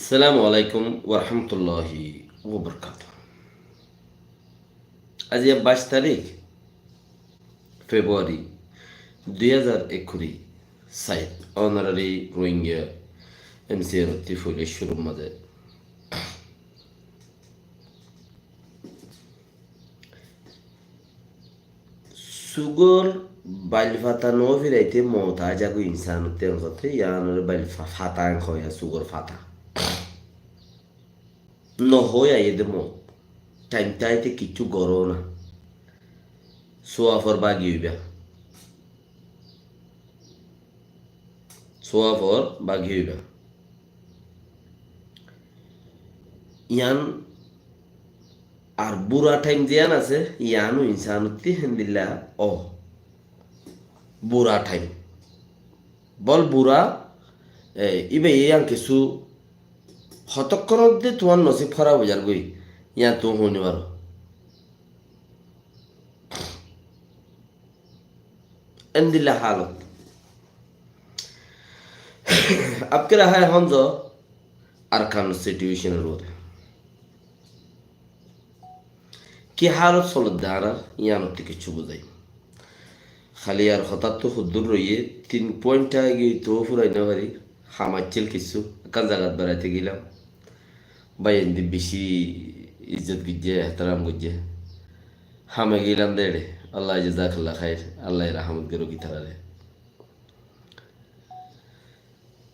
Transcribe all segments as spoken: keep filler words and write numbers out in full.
Assalamu alaikum warahmatulláhi wabarakátuhu. Aijja baic tarík Februari dui házar ekkuri, sair, Honorary Rohingya M C R ottí foila cúrur mazé Sugor bail fata no firaite moot aái zagói insanottí, en hoté yiánore bail fa-, fata en hoó, yián sugor fata. No hoói aiyé dé moot. Thaim táite kiccú goró na. Suafor bági óiba. Suafor bági óiba. Yián ar bura thaim ziyán asé, yiáno insanottí héndilla ó. Bura thaim. Bol bura, e, íba yián kessú hotókkonódde tuáñr nosib hóraf ói zargói, yián tuñí hoói no faró. Endilla hálot. Ab ke raha hai honzo Arkanor situation or uore. Ki hálot solodde añárar, yiánottú kiccú buzái. Háli ar hotáttu huddur roiyé, tin point aigiyói toó furai no fari, ham accíl kissú, ekkán zagat beraite gílam. Báiyain de beci izzot goijjé, ehtaram goijjé. Hame gílam de eçe. Allah jazakalla khair. Allah rahmot gorouk itarare.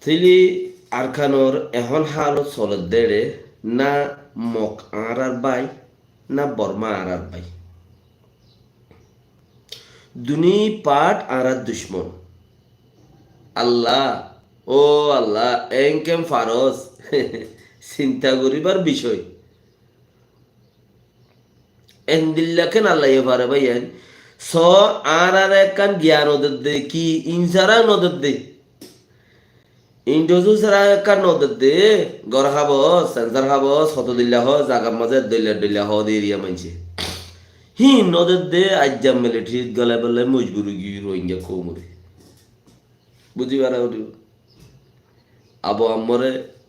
Tóile Arkanor ehón hálot soler de eçe, na Mog añárar bái, na Borma añárar bái. Duní part añárar ducmon. Allah, ó Allah, eén ken faros. Sinta goríbar bicói. Endilla ken Allaye fare báiyain. Só añárare ekkán giyan no dedde, ki insara no dedde. Introducer ekkán no dedde, gór hábos, sensor hábos, hoto dilla hó, zagar mazé dilla dilla hó de eriya maincé. Híin no dedde, aijja military t golai bellai mojbur ói giyói Rohingya koumore. Buzi fara foribo. Abu Ammore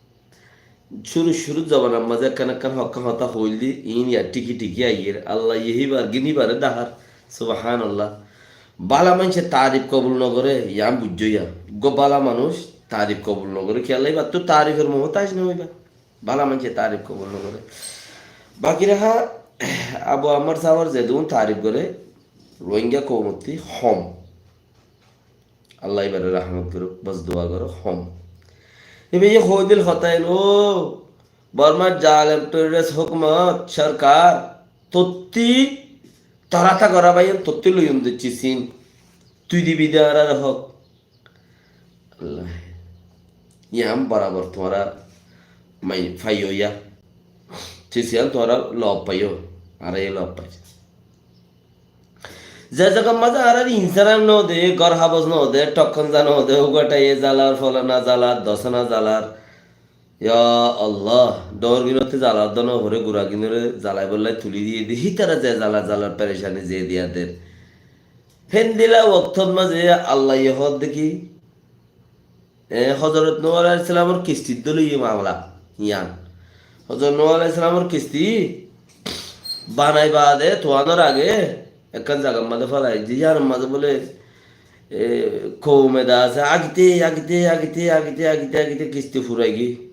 cúru cúru zobanar mazé ekkán ekkán hokkán hotá hoil de, iín yar thíki thíki aiyér. Allaye híbar gín híbare dahár. Subhánallah. Bála maincé taarif kobul no goré, yián buijjó ya. Uggwá bála manúic taarif kobul no goré. Kiyólla íbattú taarifor muhtáic no óiba. Bála maincé taarif kobul no goré. Baki raha Abu Ammar sábor zedún taarif goré, Rohingya koumottí hom. Allah íbare rahmot gorouk, bos dua goró, hom. Íba ye hoói dil hotá en, ó, Bormar zalem terrorist hókumot, sorkar, tottí torata gorá báiyan, tottí loiyum de cisin. Tui dibi de añárare hók. Allah. Yián borabor tuáñra mai faiyó ya. Cisin tuáñra lob faiyó, añára ye lob fai. Ze zagar mazé añárar insanan no de, gór hábos no de, thokkonza no de, uggwá thaye zalar, folana zalar, dosana zalar. Ya Allah, dhoóñr gínottí zalar dóna horé gura gínore zalai bollai tulí diyé de, hítara ze zalar zalar perecani ze diya der. Héndilla woktót mazé Allaye hoódde ki, E, Hozorot Nuh alaihissalamor kistir dóilla ye mamela yián. Hozorot Nuh alaihissalamor kisti banai baade tuánor age ekkán zagar mazé félai de, yiánor mazé bóle, e, koum eda asé, agite, agite, agite kisti furai giyói.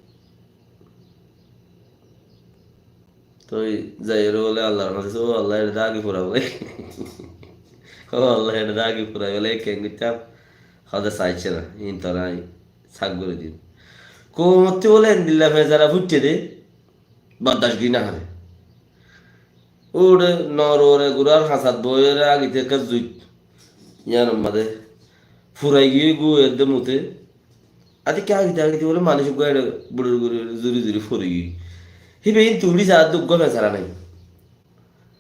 Toi zaiyóre bóle Allar hañsé, "Ó Allah, ere de agi fura bóle." "Ó Allah, ere de agi fura bóle, keén goittám?" Hoóde, "Saicce na, iín toré añí saf gorí dim." Koumottí bóle endilla fesara fuitte de, bordac goi no fare. Uçe nor uore gurar hañsat boiyóre agite ekká zuit. Yiánor mazé furai giyói gúa edde mute. Ati ki agite agite bóle manúic uggwá eçe buçur gori zuri zuri fori giyói. Híba iín tuñí saá de uggwá fesara nai.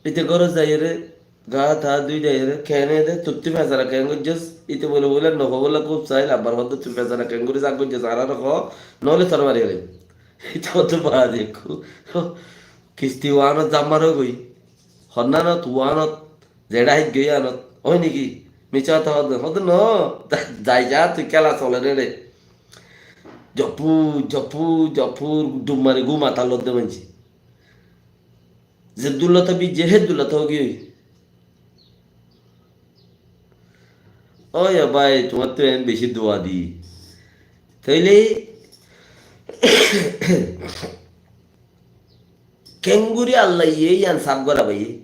Ite górot zaiyóre, gaa taa dúi zaiyóre, keéne de, tuttí fesara keén goijjós? Ite bóle, bóle, nohó bóle, kúb sail, abbar hoódde tui fesara keén gorí saf goijjós, añáre hoó, noóile toré mari felaiyum. Ite hoódde baade ekkú kisti uánot zammar óigoi. Honnanot, uánot, zeçé hait goi anot. Ói niki? Micá hotá hoódde, hoódde noó, zai za, tui kéla soler eçé. Joppú, joppú, joppú, dub mari gúm atallódde maincé. Zeddúlla tábi, ze heddúlla tábi ói. Ói bái, tuáñttú en bicí dua di. Tóile kengori Allaye yián sáf gorá bái?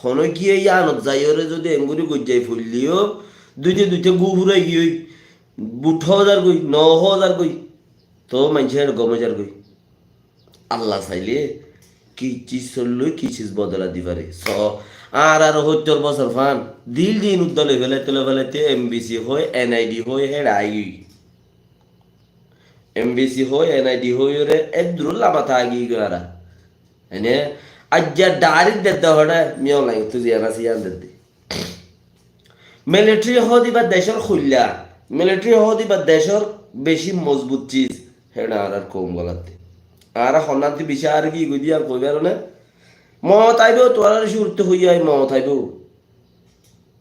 Honókiye yíanot zaiyóre zodi engori goijjai foilleyó, duite duite gú furai giyói, buth ózar goi, no ózar goi, toó maincé héçe gom óizar goi. Alla saile ki ciz soillói ki ciz bodola di fare. So, añárar hóittor bosór fan, dil din uddá loi felaite loi felaite M B C hoi, N I D hoi, héçe aigiyói. M B C hoi, N I D hoiyóre edduró lama táki giyói añára. Ene, aijja dairek dedde hoçé, Miyan Laingottú ziyán asé yían dedde. Militari hoó de íba decór kuilla, militari hoó de íba decór beci mozbut ciz, héçe añárar koum golatte. Añára honnánti bicí ar ki goi de yían koi faro né? Moot aibó, tuáñrare cúruttu hoiyí, moot aibó.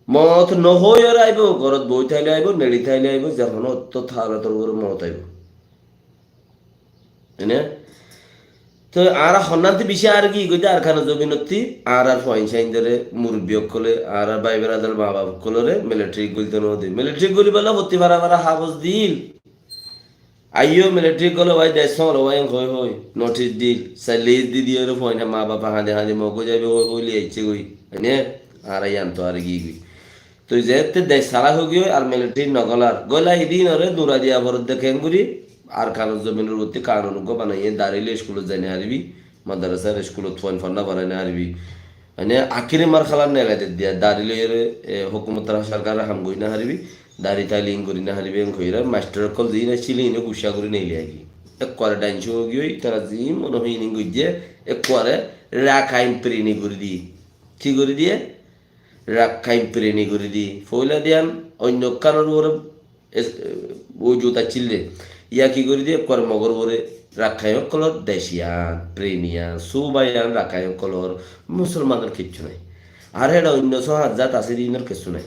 Moot no hoiyóre aibó, górot boi táile aibó, neçi táile aibó, ze honó ottót halotor uore moot aibó. Ene? Toi añára honnánti bicí ar ki goi de Arkanor zobinottí, añárar fuain sáindore, murubbi ókkole, añárar bái beradar, ma baf ókkolore militari goilto no de. Militari goilibálla fottí fara fara hábos dil. Aiyó militari ókkole bái dec sóñlo bái en hoi hoi, notis dil, salis di diyóre fuain ma bafe hañdi hañdi Mogói zaibo hoi hoi loi aiccé goi. Ene? Añára yían to ar ki goi. Toi zeétte dec salak ói giyói ar militari no golar. Goila idin ore dura diya foredde kengori, Arkanor zobinor uottí kanun uggwá banaiyé, dari loi iskulot zai no faribi, madrasar iskulot fuain fonná forai no faribi. Mane akiri marhalat nelai de diya, dari loiyóre, e, hókumotor sorkaror ham gori no faribi, dari talim gori no faribi, en hoiyóre mastor ókkol ziín accíl, híine guccá gori neilai giyói. Ekkuare dainco ói giyói, tará ziín mone hoó híin goijjé, ekkuare Rakhain preni gori diye. Ki gori diye? Rakhain preni gori di. Foila diyan oinno ekkanor uore es-, e, ujut accíl de. Yá ki gori di, ekkuare Mogor uore Rakhain ókkolor dec yián, preni yián, suba yián Rakhain ókkolor, musolmanor kessú nai. Ar héçe oinno só házat asé de, inor kessú nai.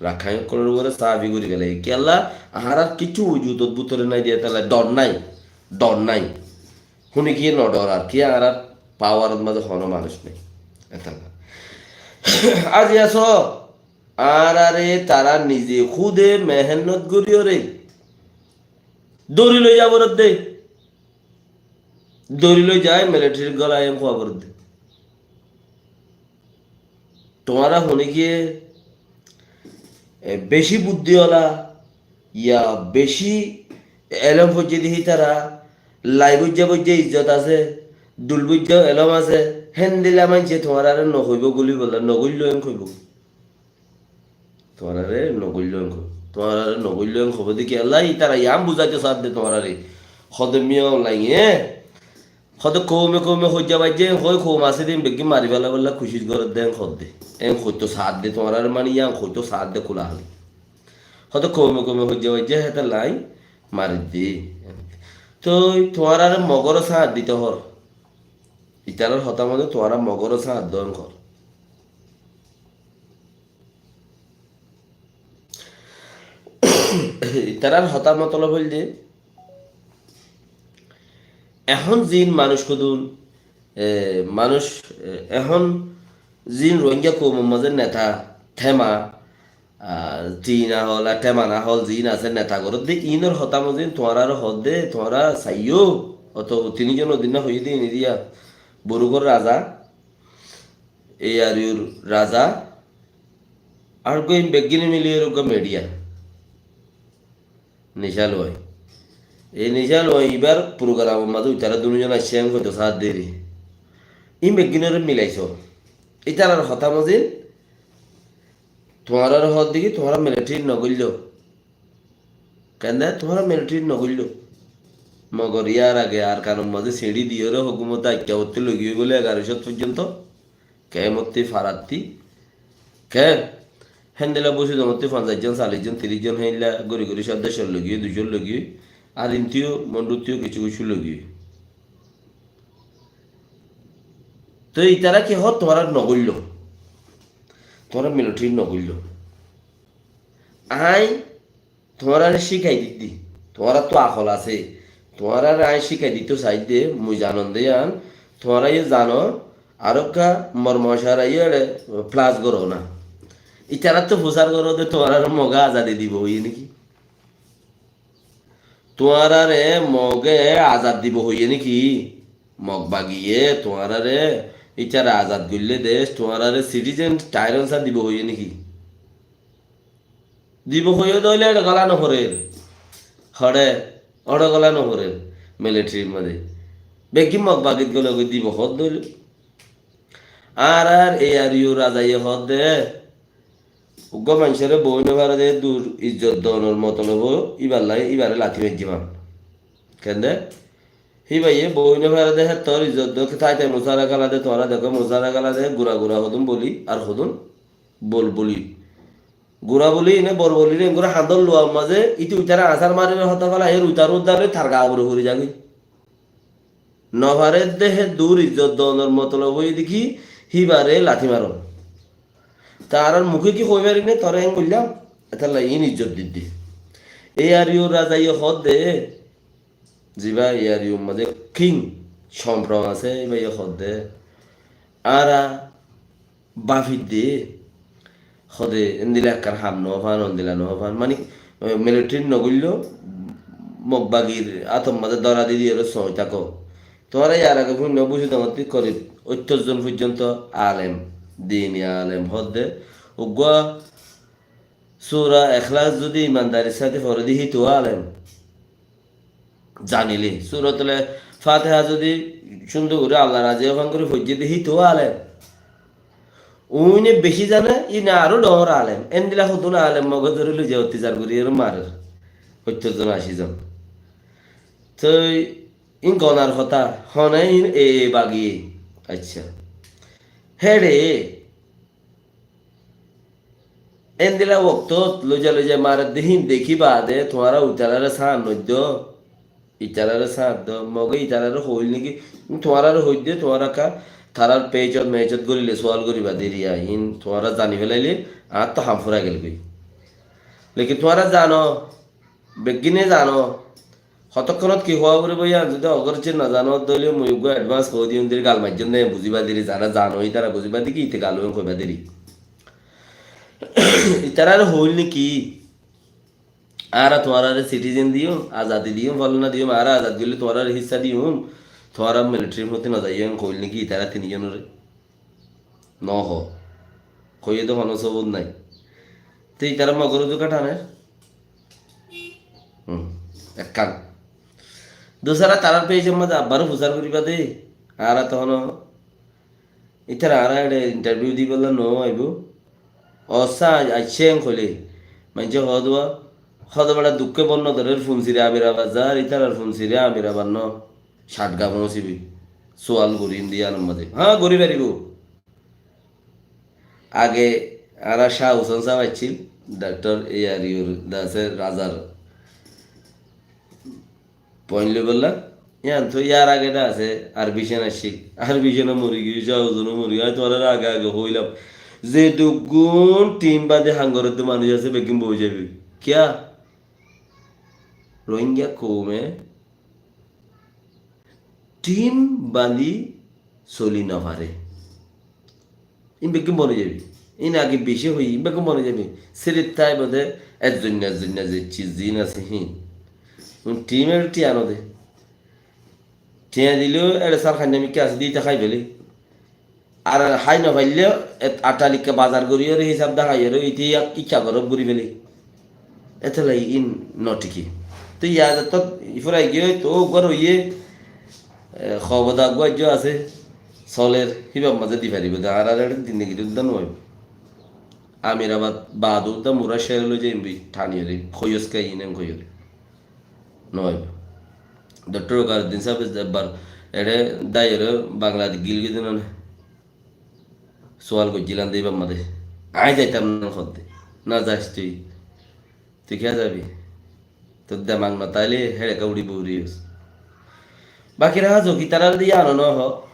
Rakhain ókkolor uore sabi gori félaiye. Kiyólla? Añárar kessú ujutot bútore nai de, etolla dor nai, dor nai. Hone ki no dor ar ki, añárar pawarot mazé hono manúic nai. Etalla. Aijja só, añárare tará nize kúde mehénnot goríyore dóri loi zaibo de. Dóri loi zai militarir golai en kuwa goredde. Tuáñra hone ki, e, beci buddi ola, yá beci elóm foijjé de hítara, lai boijja boijja izzot asé, dul boijja elóm asé, héndilla maincé tuáñrare no hoibo guli bolla, no goillo en hoibo. Tuáñrare no goillo en hoibo. Tuáñrare no goillo en hoibo de kiyólla, ítara yián buzaito saádde tuáñrare. Hóde Miyan Lainge, e? Hóde koume koume hoijja baijja en hoi, koum asé de en beggín mari félaibolla kucíc goredde en hóde. En hoito saádde tuáñrare, mani yián hoito saádde kula hali. Hóde koume koume hoijja baijja hétolla mari di. Toi tuáñrare Mogore sáñt dito hoór. Itarar hotá mone tuáñra Mogore sáñt do en hoór. Itarar hotá motolob óilde, ehón ziín manúic hodún, e, manúic, e, ehón ziín Rohingya koumor mazé neta, Thema, a, Tina hol, a, Thema na hol, ziín asé neta goródde, iínor hotá mozé tuáñrare hoódde, tuáñra saiyó, oto tini zon odinna hoiyé de iín eriya, Borugor raza, Eyariyur raza, ar uggwá in beggíne miliyóre uggwá media. Nishal bái. Ei Nishal bái ibar program or mazé uitará dunuzon aiccé, en hoito saádde re. In beggínoré milaisó. Itarar hotá mozé tuáñrare hoódde ki tuáñra militari no goilló. Kende tuáñra militari no goilló. Mogor yar age Arkanor mazé siñçi diyóre hókumote aikká gottí loi giyói bóle egaró cót foijjonto. Ke mottí farattí? Ke? Héndilla bosi zomottí fonzaic zon, sallic zon, tiríc zon héndilla gori gori cót decor loi giyói, duicor loi giyói. Ar intiyó, Monduttiyó kessú kessú loi giyói. Toi itará ki hoó? Tuáñra no goilló. Tuáñra militari no goilló. Añí tuáñrare cíkai diddi. Tuáñrattú akol asé. Tuáñráre aññí cíkai dito saidde, mui zanon de yían, tuáñra yó zano, arókka mor mocara yó eçe flas goró na. Itarattú fusár goró de tuáñráre Moge azadi dibo hoiyé néki? Tuáñráre Moge azad dibo hoiyé néki? Mog bagiye tuáñráre, itara azad goille dec, tuáñráre citizen tyrants dibo hoiyé néki? Dibo hoiyé de óile eçe gola noforer. Hoçe, hoçe gola noforer. Militarir mazé. Beggín Mog bagit gole goi dibo hoó de óile. Añárar A R U razaye hoó de, uggwá maincóre boói nofare de dur izzot donor motolobo íballai, íbare lati maijjé fan. Kende? Híbaye boói nofare de héttor izzot do, táite musara gala de, tuáñra dekó musara gala de, gura gura hodún boli, ar hodún bol boli. Gura boli ine bor boli re, engori handor luar mazé, ite uitare asar marir hotá fela, her uitar uddar loi tar ga ugure fori zagói. Nofare de hé dur izzot donor motolob óiye de ki, híbare lati maron. Tarár muke ki hoi fari ne, tore en goillam, etalla in izzot didde. A R U razaye hoó de, ziba A R U mazé king, compro asé, íbaye hoó de, añára báfidde, hode endilla ekkán ham no fan, ondilla no fan. Mani, eh, military no goilló, Mog bagir átor mazé dóra di diyóre soi táko. Tuáñra yar age fúinno buzí dóngottí korib óttor zon foijjonto alem, dini alem hoó de, uggwá sura Ekhlas zodi imandarir sáte fore de híto alem. Zanile, Suratul Fatiha zodi cúndor gorí Allah razi ófan gorí foijjé de híto alem. Uine beci zane, ine aró dhoóñr alem. Endilla hodún alem Moge dóri loi zai ottazar gorí ere marer. Óttor zon, aci zon. Toi in gonar hotá, hone in e, e bagiye. Accá. Héçe, endilla woktot loiza loiza marer de hín dekí baade tuáñra itaráre sáñt noiddo, itaráre sáñt do, Moge itaráre hoil niki, tuáñrare hoidde, tuáñra ka tarár pejot mejot gorile sual goriba deri, hín tuáñra zani felaile, añáttu ham furai gelgoi. Lekin tuáñra zano, beggíne zano, hotokkonot ki hoó foribo yián zodi ogorce no zano de óile mui uggwá advance hoi diyum deri gal maijjón de buziba deri, zara zano itara buziba deri ki ite gal hoiba deri. Itarare hoil niki, añára tuáñrare citizen diyum, azadi diyum, folana diyum, añára azad goille tuáñrare hissa diyum, tuáñra militarir foti no zaiyo, en hoil niki itara tinizonore? No ho. Hoiye de hono sobut nai. Te itara Mogor uzu ka thaner? Hmm, ekkán. Dusara tarar page or maze abbar fusar goriba de. Añára to hono, itara añára ere interview dibolla no aibo. Osa aiccé en hoile, maince hoduwa, hodo bada dukke bonno dorer funsire Amira bazar, itarar funsire Amira banno. Chatgam osibi. Sual gori Indian or maze. Há, gori faribo. Age añára Shah Husen saheb accíl, Doctor A R U r dase razar point loibolla. Yián to yar age dase Arbi Shen accíl. Arbi Shen o mori giyé, Shah Husen o mori giyé. Añí tuáñrare age age hoilam. Ze duggún team bade hangorot de manuc ase, beggún boi zaibe. Kiya? Rohingya koume team bali soli no fare. In beggún boni zaibi. In age beci hoi, in beggún boni zaibi. Sirif taibo de ezzoinna, ezzoinna ze ciz zin ase hin. Un team er tiya no de. Tiya dile ere sal khanna mikka ase de ita khai fele. Ar hái no faille, et-, attalikka bazar gori ere hisab dekhai ere iti ikka gorob gori fele. Etolla in no thiki. To iya to furai giye to uggwá roiye, e, hoboda uggwá jo ase, soler, hibar maze di faribo de, ar ar ere zindegi udda no oibo. Amirabad bad udda mura sher loi jaim bi, thani ere, koyos ka inen koyore. No oibo. Doctor Wakaruddin saheb ebbar ere daiyore Bangla di gil gidin one. Sual gojjilan de ibar maze. Añí zaitam na hoó de. Na zais tui. Tui kiya zabi? Tor demak no taile heçe ka uri buri os. Baki raha zo ki tarar de yano no ho.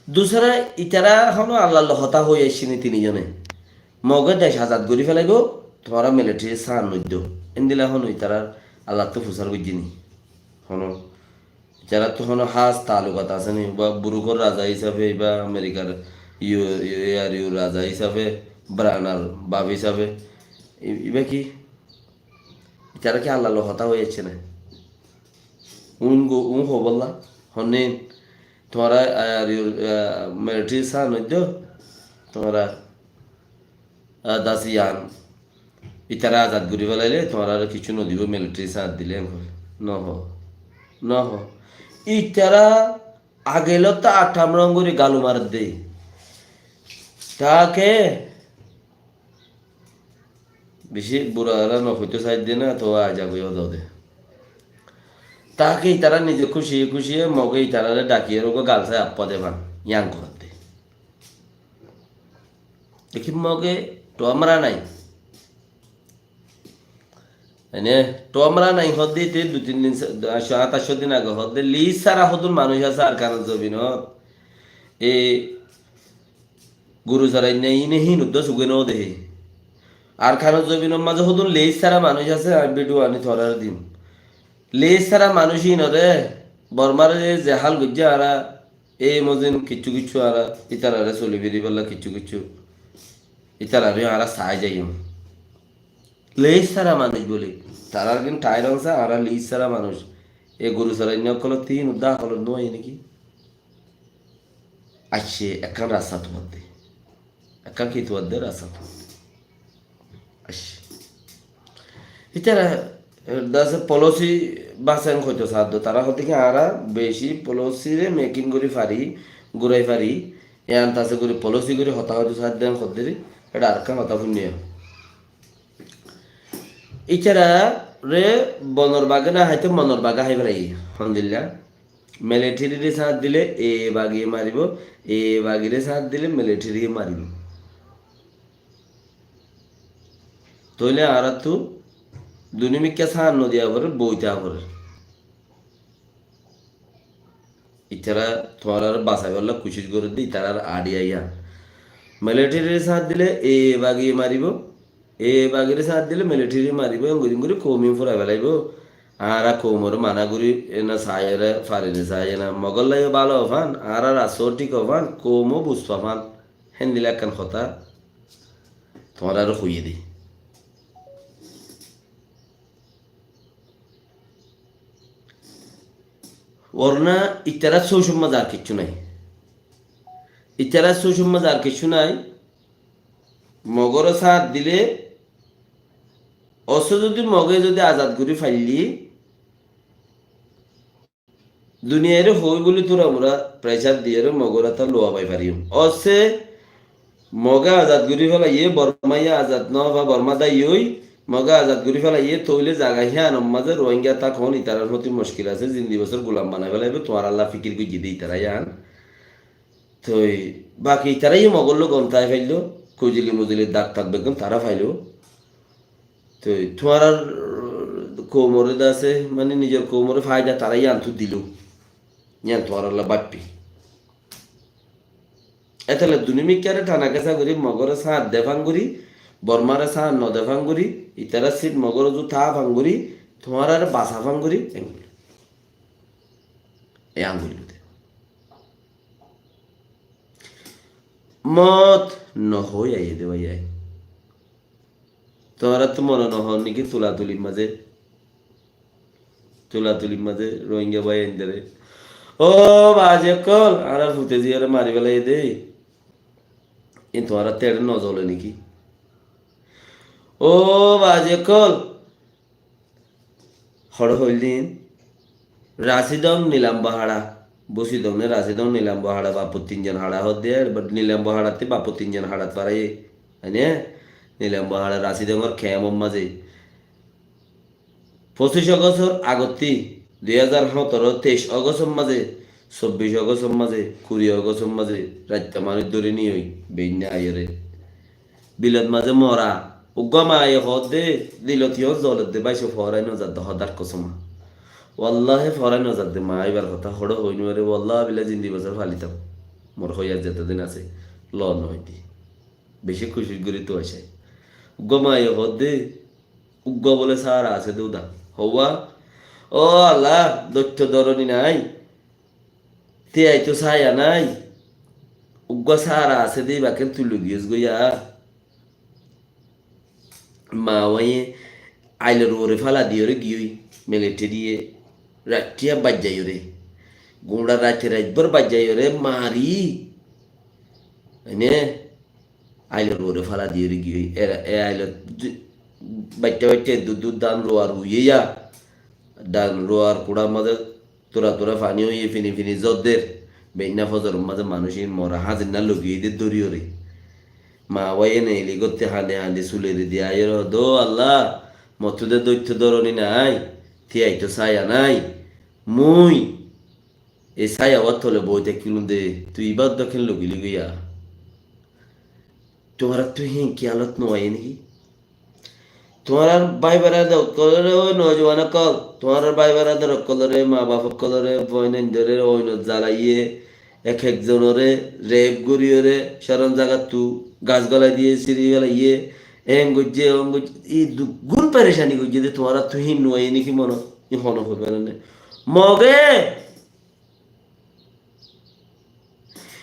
Dusara itara hono Allah lo hotá hoi aishe ni tini jone. Moge dec azad gori felaibo, tuáñra military san noiddo. Endilla hono itarar Allattú fusár goijjé ni? Honó, itaráttu honó hás taalukat asé ni? Ba Burukor raza hísafe, iba Amerikar, iu, iu, iar iur raza hísafe, Branar baf hísafe, i-, iba ki? Itará ki Allar loi hotá hoi aiccé né? Un go-, un hobolla, honné, tuáñra, ar iur, ah, military sáñt noiddo, tuáñra, ah, dasi yan, itará azad gorí felaile tuáñrare kissú nodibó, military sáñt dile en hoi. Nohó, nohó. Itará ageilottá aṭṭam rong gorí galu maredde. Taake beci bura ora nohoito saidde na, to aja goi odode. Taake itará nize kúci kúciye Moge itarare ḍakiyóre uggwá gal sai appa de fan, yan goredde. Lekin Moge tuáñra nai. Ene, tuáñra nai hoódde, te dui tin din, sa-, sat aṭ cót din age hoódde, lis sára hodún manúic asé Arkanor zobinot. E goru sorainna ine hín uddá suge no dehe. Arkanor zobinor mazé hodún lis sára manúic asé, añí bidiu aní tuáñrare dim. Lis sára manúic hínore, Bormare ze hál goijjé añára, e mozin kiccú kiccú añára, itarare soli firi bolla kiccú kiccú, itarare añára sai zaiyum. Lis sára manúic buli. Tarár gin thair ong sa, añára lis sára manúic. E goru sorainna ókkolor tin uddá ókkolor no aiyé né ki? Aiccé, ekkán rasta tuadde. Ekkán ki tuadde? Rasta tuadde. Aiccé. Itara, e, dase policy basen hoito saddo. Tara hote ki añára beci policy re making gori fari, gurai fari. Eyan tase gori policy gori hotá hoito sadde hodderi. Eta arekkán hotá funniya. Itarare bonor bage no háito, monor bage hái félaiye. Alhamdulillah. Military re sáñt dile e bagiye maribo, e bagire sáñt dile military ye maribo. Tóile añárattu dunimikká sáñt no diya forer, boita forer. Itará tuáñrare basaibolla kucíc goredde, itarar idea yián. Military re sáñt dile e bagiye maribo, e bagire sáñt dile military maribo, engori engori koum furai felaibo. Añára koumore mana gori ena saiyore fari ne saiye na. Mogolla yo bála ofán, añára rasta thík ofán, koumo buzfa fán. Héndilla ekkán hotá tuáñrare hoiye di. Warna itarár sócor mazé ar kiccú nai. Itarár sócor mazé ar kiccú nai. Mogore sáñt dile, osse zodi Moge zodi azad gori faille, duniyaire hoi buli tura mura pressure diyore Mogore ta luwa bai fariyum. Osse Moge azad gori felaiye, Bormaye azad no fa, Borma dai ói, Moge azad gori felaiye, tóile zaga híyanor mazé Rohingya tákon itarar foti muckil asé, zindi bosór gulam banai felaibo, tuáñralla fikir goijjé de itara yián. Toi baki itara ye Mogor loi gontai faillo, kujili mujili dak tak beggún tara faillo. Toi tuáñrar koumore de asé, mane nizor koumore faida tara yián tu dilo. Yián tuáñralla baffi. Etele dunimikkáre thana kesa gori Mogore sáñt de fán gori, Bormare sáñt no de fán gori, itara sit Mogor uzu tha fán gori, tuáñrare basa fán gori, engul. E angul de. Mot no hoi aiye de bái ai. Tuáñrattu mone no hoór niki tulatulir mazé? Tulatulir mazé Rohingya bái aindere. Ó bazi ókkol, añárar fute ziyore mari felaiye de. In tuáñrattú ere no zole niki? Ó bazi ókkol, Hoçé hoildin, Rasidong Nilam Bahara, Busidong ne Rasidong Nilam Bahara, Bapu Tinjon Hara hoó de, but Nilam Bahara ttí Bapu Tinjon Harat faraiyé, aine, Nilam Bahara Rasidongor kemor mazé. Focic Ogostor agottí, dui házar hóñtoro, teic Ogostor mazé, sobbic Ogostor mazé, kuri Ogostor mazé, raitta manúic dóri niyói, beinna aiyóre. Bilot mazé mora. Uggúa maye hoódde, dilot yó zolodde, báico foórai nozadde, Hódar kosóm. Wallahi foórai nozadde, ma ibar hotá hoçé hoói nuare, wallahi billah zindi bosór falitam. Mor hoiyar zetodin asé, lor noóidde. Beci kucíc gorí tuaicái. Uggúa maye hoódde, uggúa bóle sára asé de uda. Hoówa, ó Allah, doitto doroni nái. Tiyai to saya nái. Uggúa sára asé de, ibá ken tui loi giyós góiya. Mawaye ailor uore fala diyóre giyói, militariye raittiya baijjaiyóre. Guñça raite raitbór baijjaiyóre mari. Ene ailor uore fala diyóre giyói. Era, e ailor du-, baitta baitta eddur dur dan ruwa ruiye ya. Dan ruwar kuçar mazé tura tura faní óiye fini fini zodder. Beinna fozoror mazé manúic in mora házinnár logiyé de dóriyóre. Mawaye neili gotte hañdi hañdi sulere di aiyóre hoóde, ó Allah, mottú de doitto doroni nái, tiyai to saya nái. Mui e saya uwar tole boi tákilum de, tui ibá uddá ken logili góiya. Tuáñrattú híin kiyalot no aiyé néki? Tuáñrar bái beradar ókkolore, ó nojuwan ókkol, tuáñrar bái beradar ókkolore, maa baf ókkolore, boinaindore oinot zalaiyé, ek ek zonore rep goriyóre, corom zagattú gas golai diyé, siri felaiyé, en goijjé, on goijjé, e duggún perecani goijjé de tuáñrattú híin no aiyé néki monot? E hone hoiba né? Moge!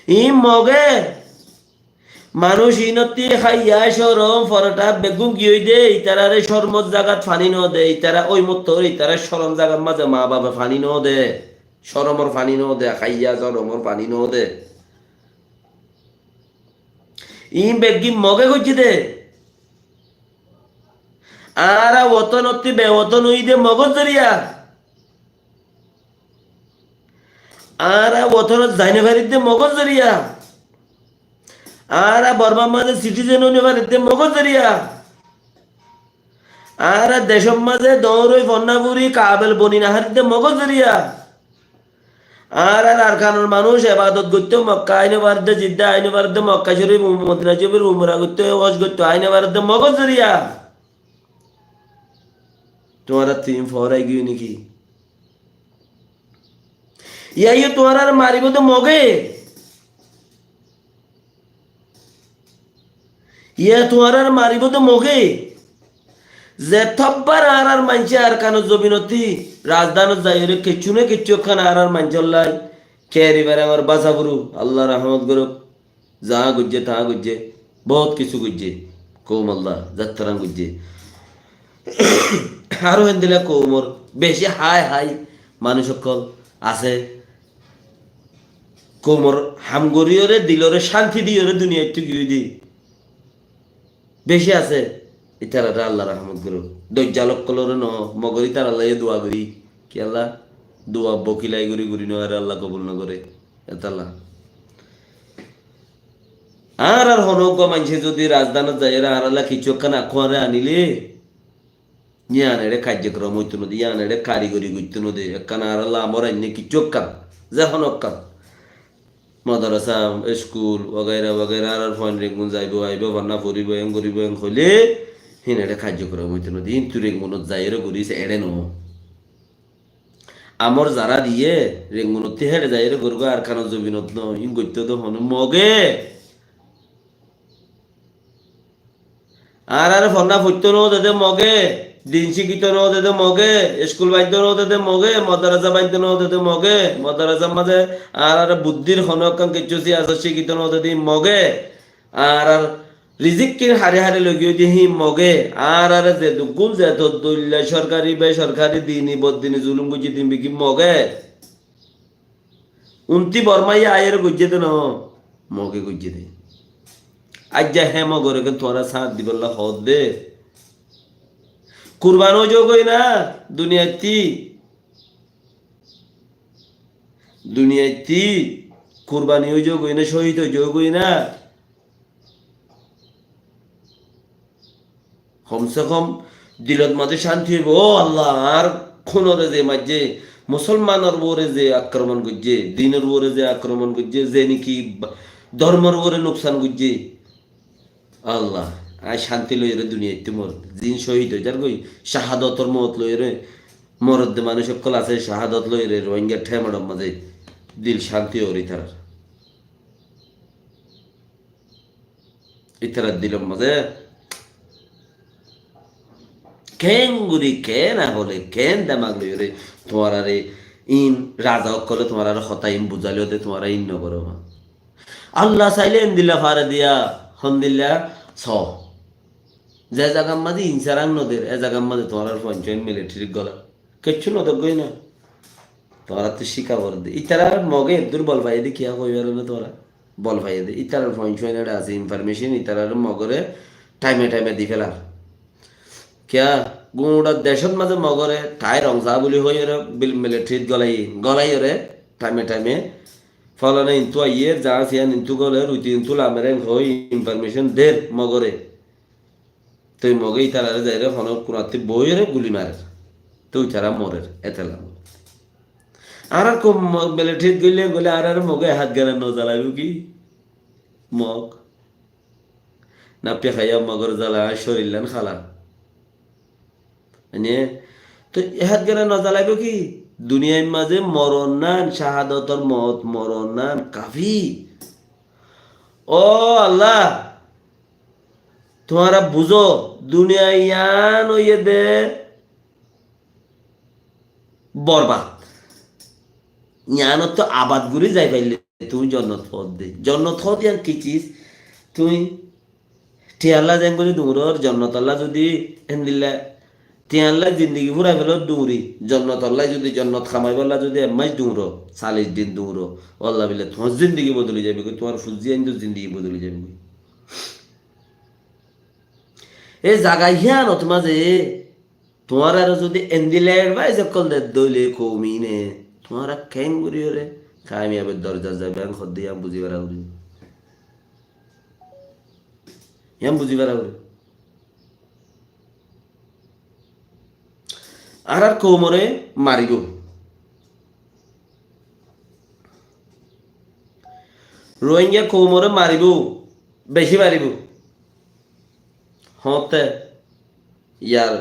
Iín Moge. Manúic iínottí háiya, corom, forothá beggún giyói de, itarare cormor zagat faní no de, itara ói mottor, itara corom zagat mazé maa bafe faní no de, coromor faní no de, háiya coromor faní no de. Iín beggín Moge goijjé de. Añára wotonottí bewoton óiyi de Mogor zoriya. Añára wotonot zai no farir de Mogor zoriya. Añára Bormar mazé citizen ói no farir de Mogor zoriya. Añára decor mazé doóñr ói fonná fori kabel boni no farir de Mogor zoriya. Añárar Arkanor manúic ebadot goittó Mokka ai no farir de, Jidda ai no farir de, Mokka Corif, Modina Corif umra goittó, hoj goittó ai no farir de Mogor zoriya. Tuáñrattú iín foórai giyói néki? Iyaye tuáñrare maribó de Moge. Iye tuáñrare maribó de Moge. Ze tobbar añárar maincé Arkanor zobinottí, razdanot zaiyóre kessú né kessú ekkán añárar maincór lai keri beremar basa furu, Allah rahmot gorouk. Zaá goijjé, taá goijjé, bout kissú goijjé. Koum Allah, zattarán goijjé. Aró héndilla koumor beci hái hái manúic ókkol asé. Koumor ham goríyoré, diloré cánti diyoré duniyaittú giyói de. Beci asé. Itararé Allah rahmot gorouk. Dojjal ókkoloré no, mogor itarallá yó dua gorí. Kiyólla? Dua bokilai gorí gorí no, aré Allah kobul no goré. Etalla. Añárar honó uggúa maincé zodi razdanot zaiyóre añárallá kessú ekkán akúare anilé, yían eçé kaijjokrom óito no de, yían eçé karigori goittó no de, ekkán añárallá amor ainné kessú ekkán, ze honó ekkán. Madarasa, eskul, wagaira wagaira, añárar fuain Rengun zaibó, aibó, fanna foribó, en goribó, en hoilé, hín eçé kaijjokrom óito no de, híntu Rengunot zaiyóre goríse eçé no. Amor zará diyé, Rengunottí héçe zaiyóre gorgói, Arkanor zobinot no, ín goittó de hone Moge. Añáráre fonná foittó no de de Moge, din cíkito no de de Moge, eskul baindó no de de Moge, modarasa baindó no de de Moge, modarasar mazé añáráre buddír honó ekkán kessú siyasot cíkito no de de Moge. Añárar rizikkin hári hári loi giyói de hín Moge, añáráre zeduggún zeto dóilla sorkari, besorkari, dini, boddini zulum goijjé de hín beggín Moge. Untí Bormáye aiyóre goijjé de no, Moge goijjé de. Aijja hé Mogoré ken tuáñra sáñt dibálla hoódde. Kurban ói zogói na, duniyaittí. Duniyaittí kurbani ói zogói na, cóhid ói zogói na. Hom se hom dilot mazé cánti óibo. Ó Allah, añár kúnore ze maijjé, musolmanor uore ze akromon goijjé, dinor uore ze akromon goijjé, ze niki ba-, dormor uore nuksan goijjé. Allah, añí cánti loiyóre duniyaittú mor. Zin cóhid ói zargói, cahadotor moot loiyóre, morodde manúic ókkol asé, cahadot loiyóre Rohingya themedor mazé dil cánti ór itarar. Itarar dilor mazé Keéngorí, keén akole, keén demak loiyóre tuáñrare iín raza ókkole tuáñrare hotá iín buzáilode tuáñra iín nogoró. Allah saile endilla fare diya, hondilla so. Ze zagar mazé insáran noder, e zagar mazé tuáñrar fuain-suain militarir gola. Kiccú nodegói na. Tuáñrattú cíka foredde. Itarar Moge eddúr bol faiyé de kiyá hoibar na tuáñra? Bol faiyé de. Itarar fuain-suain eçe asé, information itarar Mogore thaime thaime di felar. Kiyá? Guñça decót mazé Mogore tái rongsa buli hoiyóre bil-, militarit golaiyé, golaiyóre thaime thaime folana intú aiyér, zañs iyán intú goler, uiti intú lamer en hoi information der Mogore. Toi Moge itarare zaire hono kunattú boiyóre guli marer. Toi itara morer, etela. Añárar koum mo-, militarit goille, goille añárar Moge e hát gana no zalaibo ki? Mog. Nafia haiya Mogor zala, añár córillan hala. Mane, toi e hát gana no zalaibo ki? Duniyair mazé moron nan, cahadotor mot, moron nan, kafi. Ó Allah, tuáñra buzó, duniya yián óiye de borbad. Yiánottú abad gorí zai faille tuñí jonnot fodde. Jonnot fodde yián ki ciz? Tuñí thiálla zengori duñror, jonnotolla zudi endilla thiálla zindigi fúrai felo duñri, jonnotolla zudi, jonnot hamaibólla zudi ek mac duñro, salic din duñro, walla billa tuáñr zindigi bodoli zaibogói, tuáñr fuzzi aindor zindigi bodoli zaibogói. E zaga yiánot mazé tuáñrare zudi endilla advice ókkol de dóile koumine, tuáñra keéngoríyore kamiyabir dorjat zaiba, yián hoddé yián buzi fara foribo. Yián buzi fara foribo. Añárar koumore maribo. Rohingya koumore maribo, beci maribo. Hoóñtte yar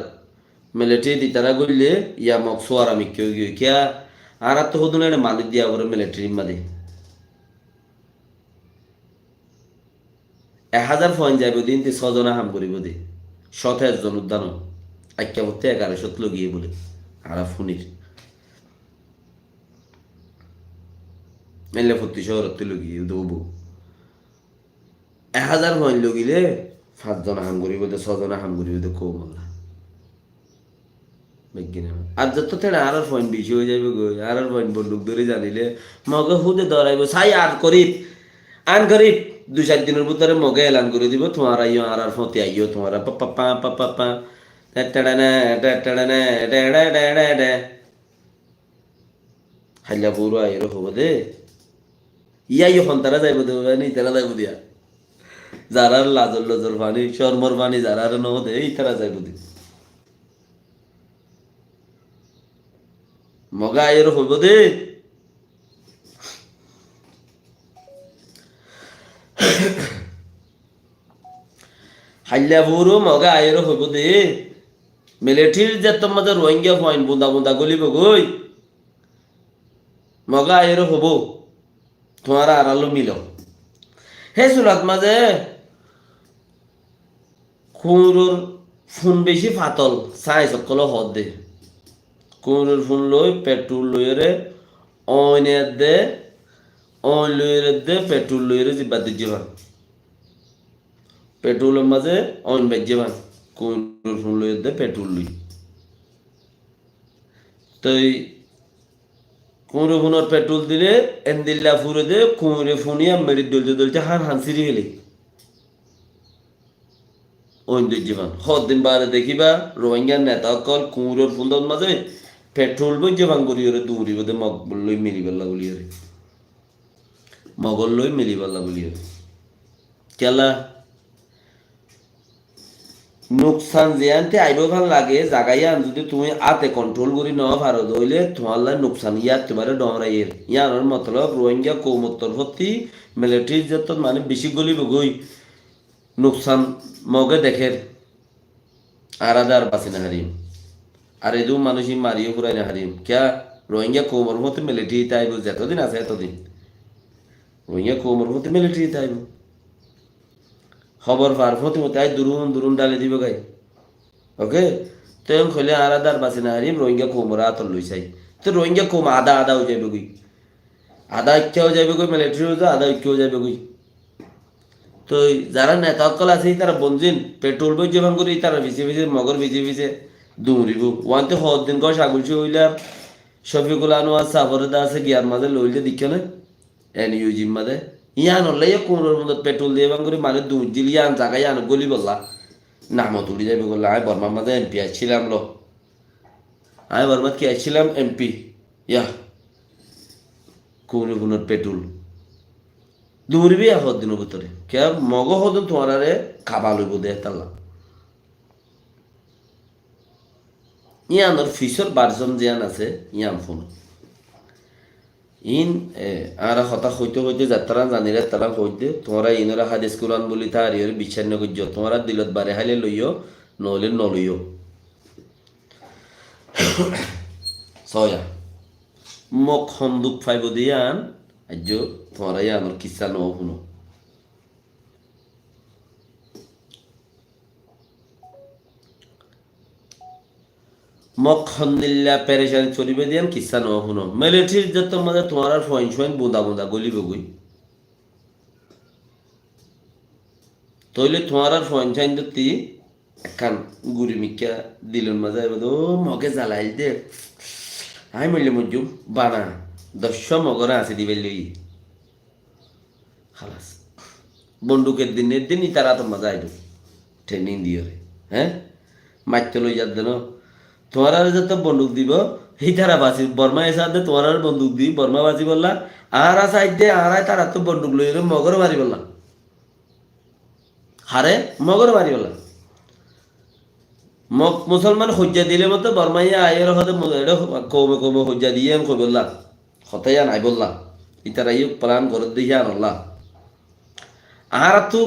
militari di tará goille ya Mog suwara mikká óigiyoi. Kiyá? Añárattú hodún eçe manúic diya foré militarir mazé. Ek házar fuain zaibo de, ínte só zone ham goribo de. Cót ezzon uddá no. Aikká fottí egaró cót logiyé bóle. Añára fúnir. Eilla fottí cóorottú logiyé, uddá ubo. Ek házar fuain logile, fañs zone ham goribo de, só zone ham goribo de, koumolla. Beggín. Ar zeto teçe añárar fuain beci ói zaibogói, añárar fuain bonduk dóri zanile, Moge húde doraibó, sai ar gorib, an gorib, dui sair dinor bútore Moge elan gorí dibo, tuáñra yó añárar fóti aiyó, tuáñra pa pa pa pa pa pa, te teçe ne, te teçe ne, te te te te te. Hailla furo aiyóre hoibó de. Yá yó hontara zaibo de, mane itara zaibo de ya. Zarar lazor lozor faní, cormor faní zarar no de, itara zaibo de. Moge aiyóre hoibó de. Hailla furo Moge aiyóre hoibó de. Militarir zettor mazé Rohingya fuain bunda bunda golibo goi. Moge aiyóre hoibó, tuáñra añárar loi milo. Hé surat mazé kuñiror fun beci fatol, sains ókkole hoódde. Kuñiror fun loi, petrol loiyóre, oin edde, oin loiyóre edde, petrol loiyóre zibba dujje fan. Petrolor mazé oin baijje fan. Kuñiror fun loi edde petrol loi. Toi kuñire funor petrol dile endilla fure de, kuñire funiya meçi dolte dolte hán hán siri fele. Oin dujje fan. Hoddin bade dekiba, Rohingya neta ókkol kuñiror fundor mazé petrol bojje fan goriyore duñribo de Mog loi miliballa buliyore. Mogor loi miliballa buliyore. Kiyólla? Nuksan ziyánte aibó fán lage, zaga yían zudi tuñí áte kontrol gorí no faro de óile, tuáñlla nuksan yían tuáñre dhoóñraiyér. Yíanor motolob Rohingya koumor torfótti militari zettót manúic bicí gólibogói. Nuksan Moge dekér. Añára de ar basi no farim. Ar edún manúic mari yó furai no farim. Kiyá? Rohingya koumor fótti militari táibo, zetodin asé etodin. Rohingya koumor fótti militari táibo. Hóbor far fótti fótti ai durun durun dháli dibo goi. Oke? Toi en hoilé añára dár basi no farim, Rohingya koumoré átot loi sai. Toi Rohingya koum adá adá ói zaibói goi. Adá ekká ói zaibói goi, military ói za, adá ekká ói zaibói goi. Toi zará neta ókkol asé, ítara bonzin, petrol boijjé fán gorí, ítarar fisé fisé, Mogor fisé fisé duñribóu. Uáñtte hoddin gó sagul cúa óile ar Shofikul Anwar Safore de asé giyar mazé loilde deikkó né? N U G r mazé. Yíanolla yó koumor muondot petrol diye fán gorí manúic duñijjíl, yían zaga yían gólibolla. Namot uçí zaibói golla, aññí Bormar mazé M P accílam lo. Aññí Bormat ki accílam? M P. Yá. Koumor muondot petrol. Duñribóu yá hoddinor bútore. Kiyá Mogó hoddin tuáñráre kaba loibóu de hétolla. Yíanor fisór version ziyán asé, yían fúno. Iín, e, añára hotá hoité hoité zettarán zanir ettarán hoité, tuáñra iínoré hádis Kuran buli táriyoré biccác no goijjó, tuáñra dilot bari háile loiyó, noóile no loiyó. Sóya. Mok honduk faibóu de yían, aijjó tuáñra yíanor kissá no fúno. Mok hondilla perecanit foribóu de yían kissá no fúno. Military zettór mazé tuáñrár fuain fuain bunda bunda gólibóu goi. Tóile tuáñrár fuain fuain dótti ekkán guri mikká dilor mazé aibóu de, "Ó, Mogé zalail de. Aññí moille moijjum, bana, doccwá Mogoré añsí dibail loi." Halas. Bonduk eddin eddin ítarar átor mazé aibóu. Training diyoré. Hé? Maitto loi zadde no. Tuáñráre zettót bonduk dibóu, ítara basi, Bormaye sadde tuáñráre bonduk di, Borma basibolla. Añára saidde, añára ítarattu bonduk loiyoré Mogoré maribolla. Haré? Mogoré maribolla. Mok musolman hoijja dile moto Bormaye aiyóre hode mo-, eçé koume koume hoijja diye en hoibolla. Hotá yían aibólla. Ítara yó plan gorédde yíanolla. Añárattu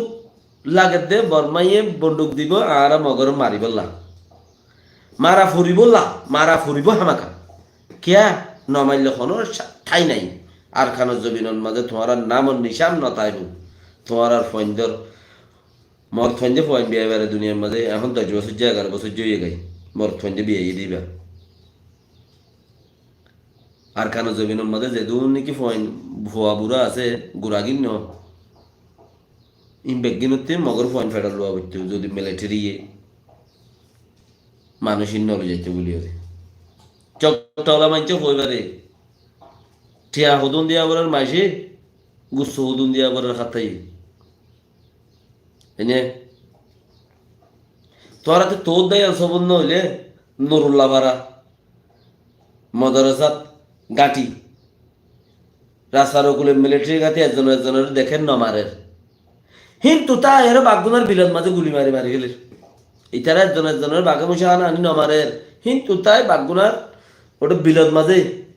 lagedde Bormaye bonduk dibóu, añára Mogoré maribólla. Mara foribólla, mara foribóu hámaka. Kiyá? No maille honó ca-, thai nai. Arkanor zobinor mazé tuáñrar namor nicán no táibou. Tuáñrar fuaindor, mor fuainde fuain biya ibare duniyar mazé ehón doc bosóijja, egaro bosóijja óiye goi. Mor fuainde biya iye diba. Arkanor zobinor mazé zedún niki fuain, fua bura asé, guragin no. In beggínottú Mogor fuain feçot luwa foitto, zodi military ye manúic in no loi zaitto buli ore. Coktola maincé hoi fare, thiañ hodún diya forer mace, gusso hodún diya forer hátaye. Ene, tuáñrattú toódda yián sobot no óile, Nurulla fara, modorasat gáñthi, rastar ukule military gáñthi, ezzone ezzonoré dekér, no marer. Híntu tái ere baggúnar bilot mazé guli mari mari féler. Ítara ezzone ezzonoré bage mucá hána aní no marer. Híntu tái baggúnar óte bilot mazé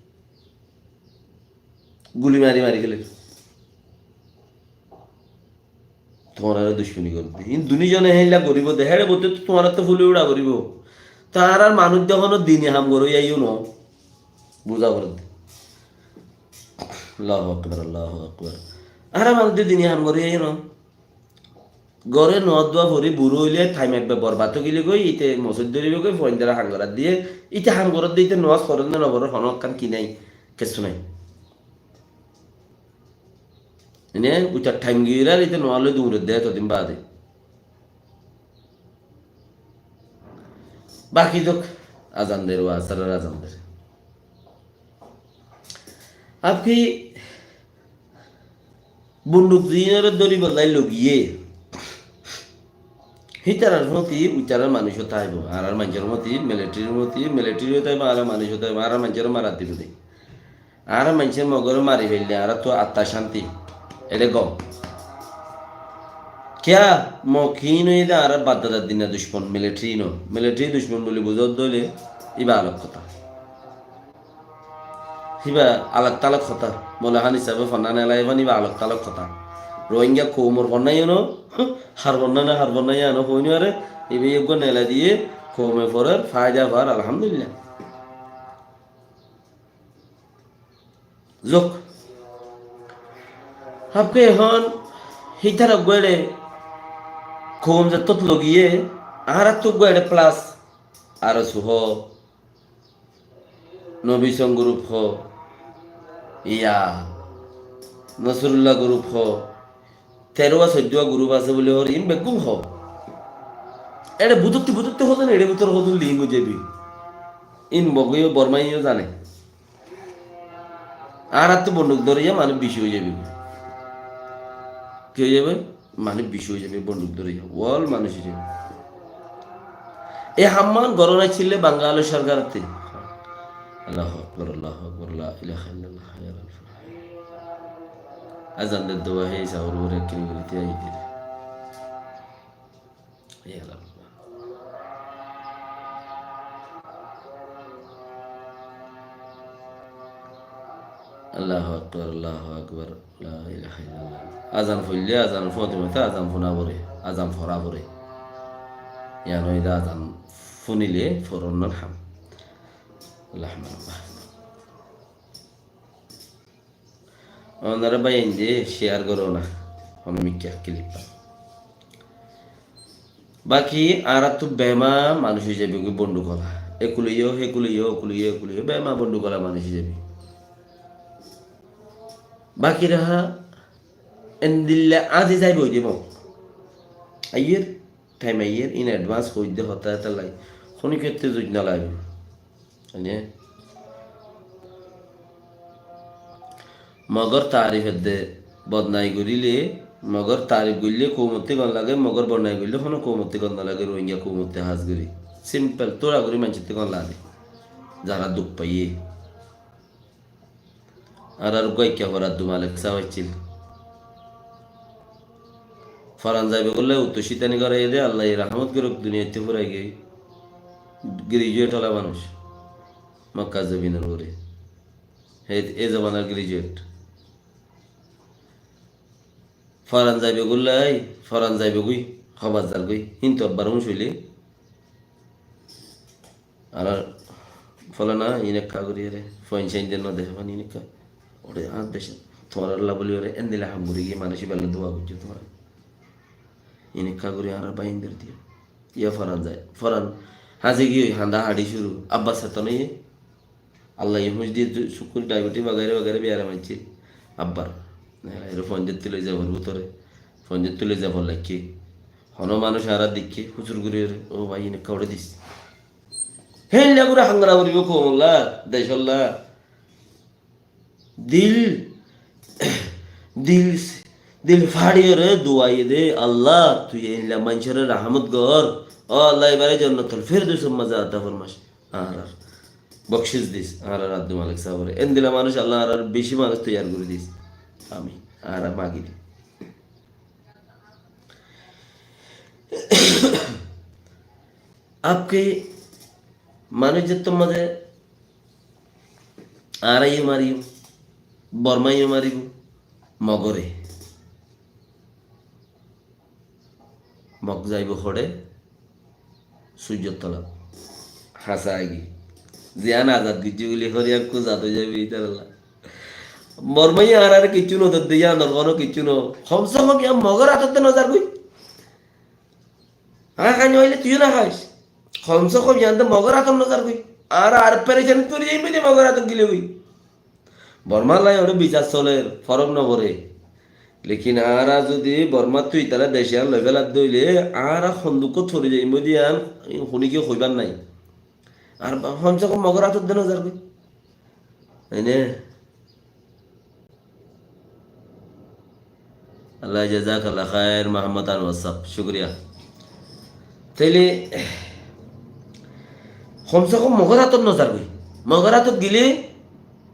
guli mari mari féler. Tuáñrare ducmoni gorédde. Hín duní zone héilla goríbou de, héçe boitte tuáñrattú fuli uça goríbou. Te añárar manúic de honó dini ham gorí aiyó no. Buzá foredde. Allahu Akbar, Allahu Akbar. Añárar manúic de dini ham gorí aiyó no. Góre nuwaz dua fori burá óile, thaim ekbar borbad ói gile goi, íte mosót dóribo goi, fuaindóre ham gorat diye, íte ham gorat diye, íte nuwaz forer né no forer, honó ekkán ki nai, kessú nai. Ene uitar thaim giyóre ar íte nuwaz loi duñredde etodin bade. Baki zok, azan der, wa asarar azan der. Abki bonduk ziínore dóribolla logiye, hítarar foti uitarar manúic ó táibo, añárar maincór foti, militaryr foti, military ó táibo, añárar manúic ó táibo, añárar maincóre marat dibo de. Añárar maincé Mogoré mari féille, añárattú atta cánti. Eçé gom. Kiyá? Mog híin óiye de añárar baddadar dina ducmon, military no. Military ducmon buli buzódde óile íba alok hotá. Híba alok talok hotá. Mole hán hísabe fonná nelai fán, íba alok talok hotá. Rohingya koumor fonná yó no, har fonná na har fonná yó no, hoói no fare, íba eggúa nelai diye, koume forer, faida far, alhamdulillah. Zok. Hábke ehón hítara uggúa eçé koum zettót logiye, añárattú uggúa eçé plus. ARSO hoó, Nobi Song group hoó, iya, Nosrullah group hoó, teró ba soiddó ba group asé buli hoór, iín beggún hoó. Eçe butotti butotti hoó zane, eçe bútore hoó zane link ói zaibo. Iín Mog óiyo, Bormá óiyo zane. Añárattú bonduk dóriya manúic beci ói zaibo. Ki ói zaibo? Manúic beci ói zaibo bonduk dóriya. Wol manúic ói zaibo. E hammán gorón accíl Bangalor sorkarottú. Allahu Akbar, Allahu Akbar, la ilaha illallah, hayya alal falah. Azan der dua hé, sahur bore kini gori tiya idi. Ya Allah. Allahu Akbar, Allahu Akbar, la ilaha illallah. Azan foille, azan fúnate fúnate, azan fúna fore, azan fora fore. Yián óilde azan fúnile foronnor ham. Allahu Akbar. Onora bái ende share goró na, hono mikká clip. Baki añárattú bema manúic ói zaibo goi bonduk ola. Ekul óiyo, hekul óiyo, okul óiyo, ekul óiyo, bema bonduk ola manúic ói zaibo. Baki raha endilla azi zaibo ói zaibo. Aiyér, time aiyér, in advance hoidde hotá eta lai. Honi kette zuj no laibo. Ene Mogor tarif edde bodnami goríle, Mogor tarif goillé koumottú gom lage, Mogor bodnami goillé hono koumottú gom no lage, Rohingya koumottú hás gorí. Simple, tóra gorí maincóttu gom lage. Zara duk faiyé. Añárar uggwá ikká fora Abdul Malik sáb accíl. Foran zaibo goillé uttu cítani goráiye dé, Allaye rahámot gorouk, duniyaittú furai giyói. Graduate ola manúic. Mokka zobinor uore. Hé, e zobanar graduate. Foran zaibo goillé, foran zaibo goi, hobar zar goi. Hintu abbar uñc óile, añárar fúlana iín ekká gorí ere, foin sain de no dehe fán iín ekká. Ore, añár dece tuáñralla buli ore, endilla ham gorí giyé manúic ibálla dua goijjó tuáñra. Iín ekká gorí añárar báiyaindor diya. Iya foran zai, foran hañsi giyói, hañda haçi cúru, abbar sáte no iye. Allaye húñc diye, cúkur, diabetes wagaira wagaira biyaram aiccé abbar. Ere foinjat tuli zai butore, foinjat tuli zai bol laikké. Hono manúic añára deikké, húcur gorí ore, "Ó bái, iín ekká uçái dis." Héilla gorí hangora goríbo koumolla, decolla. Dil, dil, dil fáçi ore duwa iye de, "Allah, tui eilla maincóre rahámot gor. Ó Allah, ibáre Jannatul Firdosor maze ata formais." Añárar bokcíc dis, añárar Abdul Malik sábore. Endilla manúic Allah añárar beci manúic toiyar gorí dis. Amin. Añára magi di. Abki manúic zettór maze añára yó mariyum, Borma yó mariyum, Mogore. Mog zaibo hoçé? Suijjor tolat. Hásá agi. Ziyán azad goijjé buli hori ekku zat ói zaibo itaralla. Bormaye añárare kiccú no dedde, yíanor hono kiccú no. Hom se hom yían Mogor átot de no zargói. Añára hái no faile tuiyó no hais. Hom se hom yían de Mogor átot no zargói. Añára ar perecanit fori zaiyum de Mogor átot gile goi. Bormar lai onek bisar soler, forok no fore. Lekin añára zodi Bormattú itará dec yián loi feladde óile, añára honduk ot fori zaiyum de yián, hone kiyé hoibar nai. Ar ba-, hom se hom Mogor átot de no zargói. Ene? Allah jazakallah khair, Muhammad Anwar sahab, cúkuriya. Tóile, hom se hom Mogor átot no zargói. Mogor átot gile,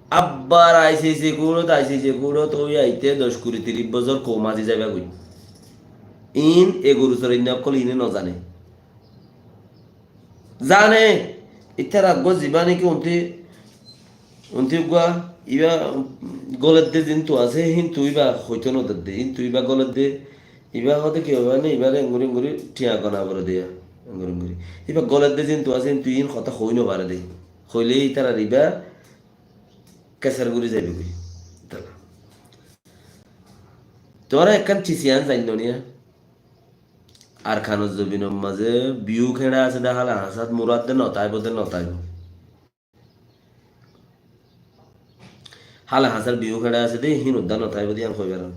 abbar ICC kudot, ICC kudot, ói aite doc, kuri, tiríc bosór koum azi zaiba goi. Iín e goru sorainna ókkol iíne no zane. Zane, ítara uggwá zibá niki unti, unti uggwá, ibá goledde zintu asé, hintu ibá hoito no dedde, hintu ibá goledde, ibá hode ki hoibo ne, ibáre engori engori thiañ gona fore de, engori engori. Ibá goledde zintu asé, hintu iín hotá hoi no fare de. Hoile ítarar ibá kesar gori zaibo goi. Tuáñra ekkán cis yián zainno niya? Arkanor zobinor mazé biyú keñça asé dé hála hañsát murad dé no táibo dé no táibo. Hála hañsár biyú keñça asé dé híin uddá no táibo dé yían hoi beran.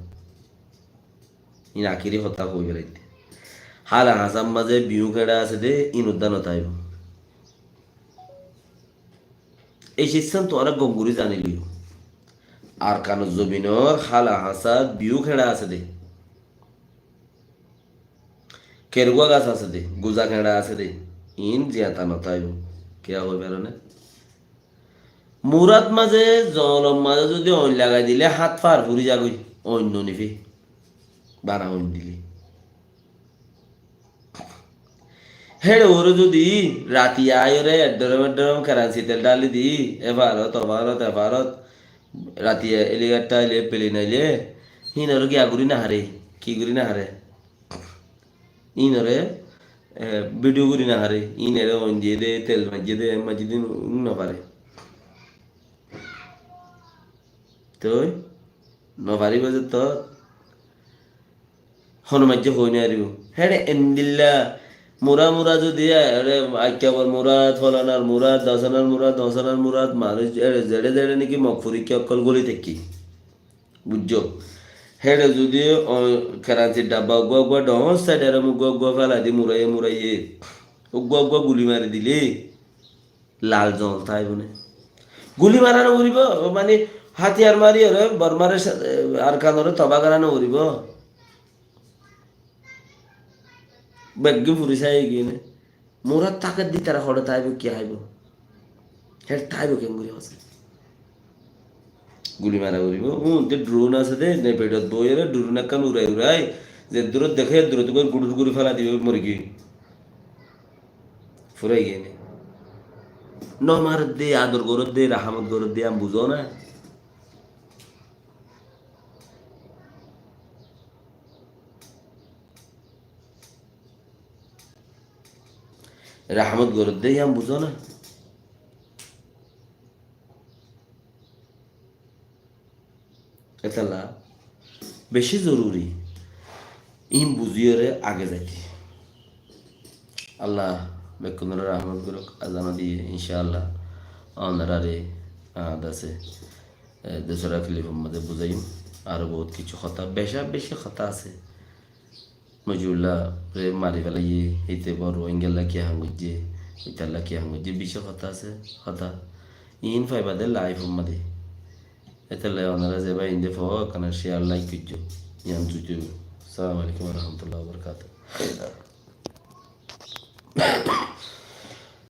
Híin akiri hotá hoi beraidde. Hála hañsár mazé biyú keñça asé dé híin uddá no táibo. Ei cizzán tuáñra gom gorí zani loiyo. Arkanor zobinor hála hañsát biyú keñça asé dé. Kergúa gas asé dé, guza keñça asé dé, iín ziyata no táibo. Kiyá hoi beróne? Murad mazé, zolom mazé zodi oin lagai dilé hát far furi zagói, oin no nife. Bana oin dilé. Héçe uore zodi rati aiyóre eddorom eddorom keransi tel dhali di, e farot, o farot, e farot, rati eligatta aile, pelin aile, híinore giya guri no hare, ki guri no hare? Híinore, e, bidiyo guri no hare, híinore oin diyé dé, tel maijjé dé, maijjé dé, no fare. Toi no faribo ze to hono maijjé hoi no faribo. Héçe endilla mura mura zodi, e, re, Akkabor murad, folanar murad, dosanar murad, dosanar murad, manúic ere zeçe zeçe niki mokfuri ki okkol goli tekki. Buijjó? Héçe zodi, o, keransir dabba uggúa uggúa dhoóñr said eram uggúa uggúa félai di muraiye muraiye uggúa uggúa guli mari dile lal zol táibo né? Guli mara no foribo, mani hátiyar mari ore Bormare sa-, Arkanore toba gora no foribo. Beggún furi sai giyé né. Murad táke de ítara hoçé táibo, ki háibo? Héçe táibo keéngori hoó? Guli mara foribo. Uñde drone asé de, ne pedot boiyóre drone ekkán urai urai, ze durot deké, e durot goi gudur gori félai dibo, mori giyé. Furai giyé né. No maredde, ador goredde, rahámot goredde, am buzó na. Rahámot goredde, yían buzó na. Etolla beci zoruri. Iín buzíyore age zaite. Allah bekkúnore rahmot goruk, azana diye, incá Allah. Onorare, ah, dase, eh, dusra clip or mazé buzaiyum. Aró bout kessú hotá, beca beci hotá asé. Mojibulláre mari félaiye, híte bor Rohingyalla ki ham goijje, ítalla ki ham goijje, beci hotá asé, hotá. Iín faiba de live or mazé. Etolla onora ze bái inde fo, ekkán share like goijjo. Yián zuitu. Assalamu alaikum wa rahmatullahi wa barakatuhu.